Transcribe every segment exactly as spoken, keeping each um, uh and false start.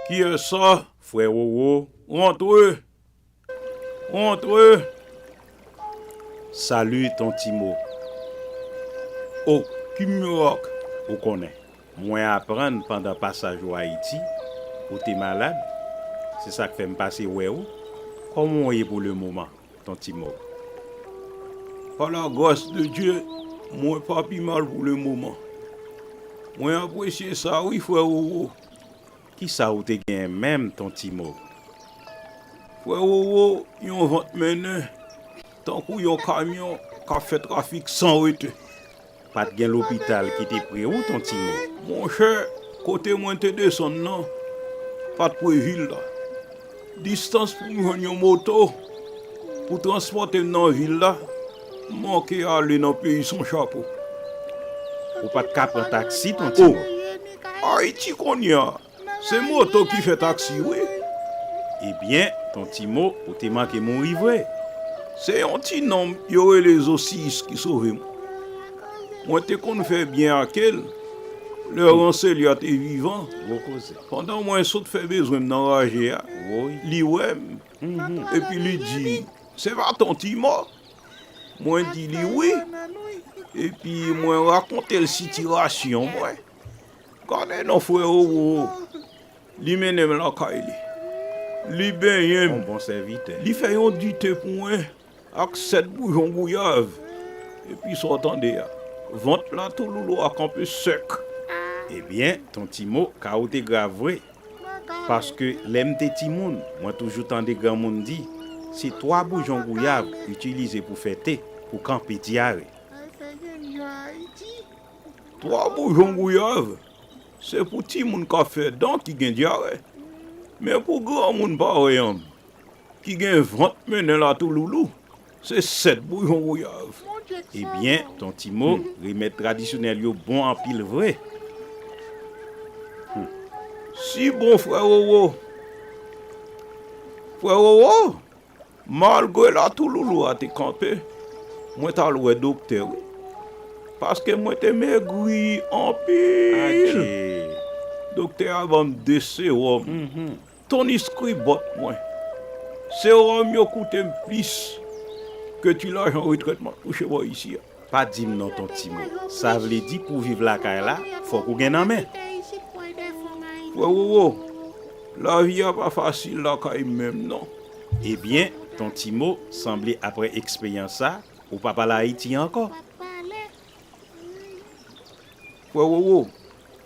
Kiyès sa? Frè Wowo, rantre! Rantre! Salut, ton Timo. Oh, ki mirak! Ou konnen, mwen aprann pandan pasaj ou Ayiti, ou te malad. Se sa k fè m pase wè ou. Kòman w ye pou lemoman, ton Timo? Par la grâce de Dieu, mwen pa pi mal pou lemoman. Mwen apresye sa wi, frè Wowo. Kisa ou te genyen menm, ton Timo? Frè Wowo, yon vant mennen, tankou yon kamyon k ap fè trafik san rete. Pa t gen lopital ki te pre ou, ton Timo? Monchè, kote mwen te desann nan, pa t pre vil la. Distans pou m jwenn yon moto pou transpòte m nan vil la, m manke ale nan peyi san chapo. Ou pa t ka pran taksi, ton Timo? Oh, Ayiti kounye a, se moto ki fè taksi, wi. Ebyen, ton Timo, ou te manke mouri vre. Se yon ti nonm yo rele Zosiyis ki sove m. Mwen te konn fè byen ak l, lè Ranselya te vivan. Gwo koze. Pandan mwen sot fè bezwen m nan raje a, woy, li wè m, epi li di, "Se pa ton Timo?" Mwen di li wi, epi mwen rakonte l sitiyasyon mwen. Gade non, frè Wowo, li mennen m lakay li. Li benyen m. Yon bon sèvitè. Li fè yon dite pou mwen ak sèt boujon gouyav. Epi sa w tande a, vant Latouloulou a kanpe sèk. Ebyen, ton Timo, ka ou te grav vre. Paske lè m te timoun, mwen toujou tande granmoun di, se twa boujon gouyav itilize pou fè te, pou kanpe dyare. Twa boujon gouyav, se pou timoun k ap fè dan ki gen dyare. Men pou granmoun parèy an m, ki gen vant mennen Latouloulou, se sèt boujon gouyav. Ebyen, ton Timo, remèd tradisyonèl yo bon anpil vre. Si bon, frè Wowo. Frè Wowo, malgre Latouloulou a te kanpe, mwen t al wè doktè, wi. Paske mwen te megri anpil. Adje. Doktè a ban m de sewòm. Toniskri bòt mwen. Sewòm yo koute m plis ke ti lajan retrèt m ap touche bò isi a. Pa di m non, ton Timo. Sa vle di pou w viv lakay la, fòk ou gen nan men. Frè Wowo, lavi a pa fasil lakay m menm non. Ebyen, ton Timo, sanble apre eksperyans sa, ou p ap al Ayiti ankò. Frè Wowo,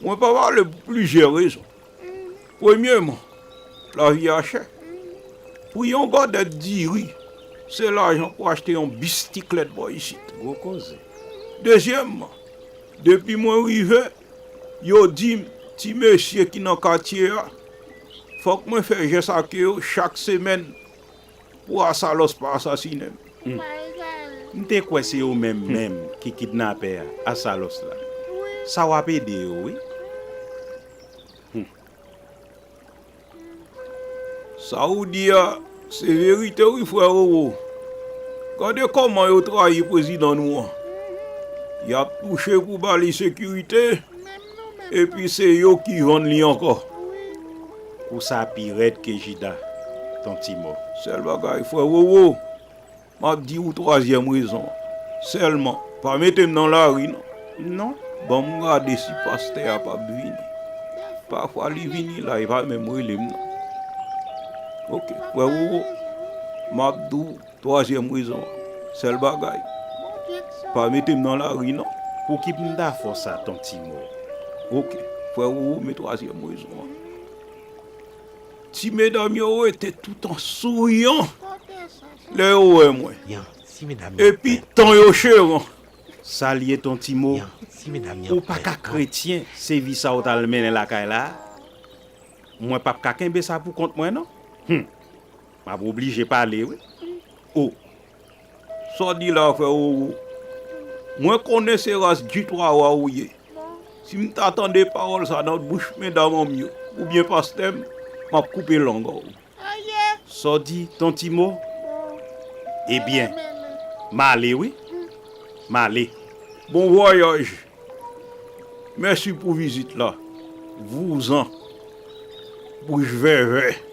mwen pa pale pou plizyè rezon. Premyeman, lavi a chè. Pou yon gòdèt diri, se lajan pou achte yon bistiklèt bò isit. Gwo koze. Dezyèmman, depi mwen rive, yo di m, ti mesye ki nan katye a, fòk mwen fè jès ak yo chak semèn pou Asalòs pa asasinen m. Hmm. M te kwè se yo menm menm ki kidnapè a, Asalòs la. Sa w ap ede yo, wi. Hmm. Sa ou di a, se verite wi, frè Wowo. Gade kòman yo trayi prezidan nou an. Y ap touche pou ba li sekirite, epi se yo ki vann li ankò. Kou sa pi rèd ke jida, ton Timo. Sèl bagay, frè Wowo, m ap di ou twazyèm rezon an. Sèlman, pa mete m nan lari non. Non. Ban m gade si pastè a p ap vini. Pafwa li vini la, li pa menm rele m non. Oke, frè Wowo, m ap di w twazyèm rezon an. Sèl bagay, pa mete m nan lari non. Pouki pou m ta fè w sa, ton Timo? Oke, frè Wowo, men twazyèm rezon an. Ti medam yo rete toutan souriyan lè yo wè mwen. Epi tan yo cheran. Sa l ye, ton Timo? Ou pa ka kretyen, se vi sa w t al mennen lakay la a? Mwen p ap ka kenbe sa pou kont mwen non. Hum. M ap oblije pale wi. O, sa w di la, frè Wowo? Mwen konnen se ras Djitwa wa ou ye. Si m ta tande pawòl sa nan bouch medam an m yo, oubyen pastè m, m ap koupe lang ou. Sa w di, ton Timo? Ebyen, m ale wi. M ale. Bon vwayaj. Mèsi pou vizit la. Vouzan. Wouj vèvè.